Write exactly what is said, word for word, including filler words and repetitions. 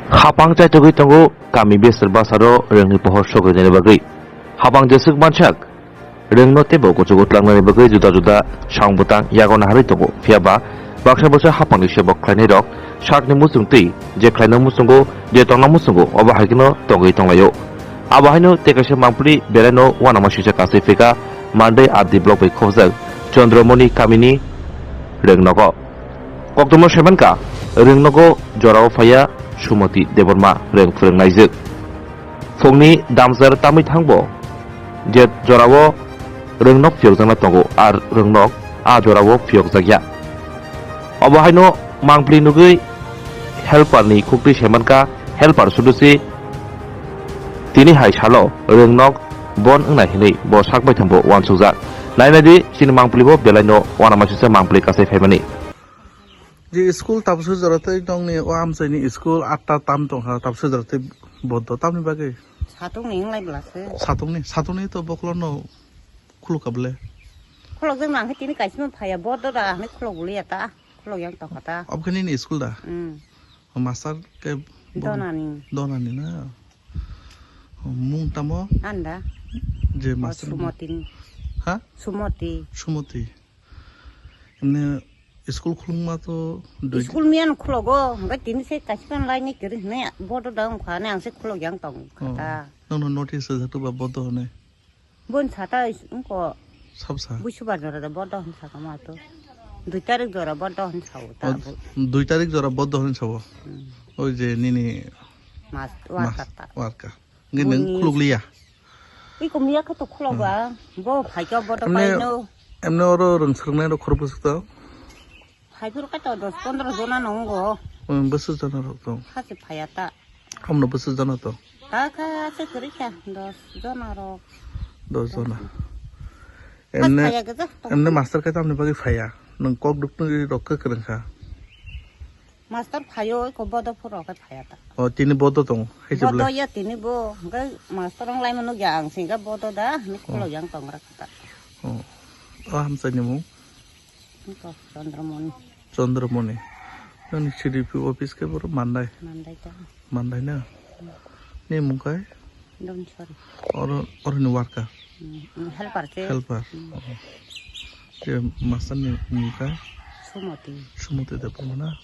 Hapang chaitugwi tongo kami besar basaro rwngni pohor sogwi nani bagwi. Hapang jeswk mansak rwngno teibo kuchugo tlangnani bagwi juda juda song bwtang yago naharwi tongo. Phiyaba baksa baksa hapangni sebok khlainairok sakni muchung twi je khlaina muchungo, je tongna muchungo, obo hai kheno tongwi tonglaio. Abo haino tei kaisa mangpili belaino uanama sisa kasui phika Mandai R D block bai khobjak Chandramoni kamini rwngnogo. Koktwma saimankha, rwngnogo jorao phaiya Sumati Debbarma rwng phwrwngnaijwk. Phungni damchar tamwi thangbo je jorao rwngnok phiyokjakna tongo, ar rwngnok a jorao phiyokjakya. Obo haino mangpili nugwi helper ni khuktwi saimankha, helper sudusi tini hai salo rwngnok bon wngnai hinwi bo sak baithangbo uansukjak. Nainadi chini mangpili bo belaino uanama sisa mangpili kasai phaimani. Je school tabukse jora tei nokni o amchaini school atta tam tongkha, tabukse jora tei bodo tamni bagwi? Satungni wnglai bwlase. Satungni, satungni to bokolono khulukha bwle. Khulokjak nang khe tini kaisa phaiya, bodo da hwnwi khulok bwliya ta, khulok yang tongkha ta. Obo khe nini school da? Mm. Master khe bo Donani. Donani na? Mung tamo? Anda. Je O master Sumoti. Ha? Sumoti. Sumoti. Emne school khulungma to dui School miyan khulogo, hwnkhe tini se kaisa laini kwrwi hwnwi bodo da wngkha, ani ang se khulok yang tong Oh. kha ta. Nokno notice rwjak to ba bodo hwnwi? Bon sata is-, wngko. Sabsa? Buisubar jora da bodo hwn saka ma to. Dui tarik jora bodo hwn sao ta Oh, bo. Dui tarik jora bodo hwn sao? Hmm. Oi je nini Mas, mas, warkar ta. Warkar. Ngi neng Boni khuluk liya. Ui ko miya kha to khulok ba. Bo phai kha bo to Emne, paino. Emne oro rwng swrwngnai rok khorok bwswk to? Phai phuru kha to dos pondro jona nongo. Um, bwswk jona rok to? Kha se phaya ta. Hamno bwswk jona to? Ta kha se kwrwi kha dos jona rok. Dos jona. Kha Emne, phaya gajak to. Emne master khe tamni bagwi phaya. Nwng kok duknwi rok khe kwrwng kha. Master phaio, iko bodo phuro khe phaya ta. O, tini bodo tongo, hai se Bodo bwle? Ya tini bo, hwnkhe master wng laima nukya ang, singkhe bodo da, hwnwi Oh. khulok yang tong rakha ta. Oh. O, hamchai ni mung? Iko Chandramoni. Chandramoni. Nini C D P office khe boro Mandai? Mandai ta. Mandai na? Hmm. Ni mung kai? Donsori. Oro, oro ni worker? Hmm, hmm, helper se. Helper? Hmm. Oh. Je master ni mung kai? Sumoti. Sumoti Debbarma na?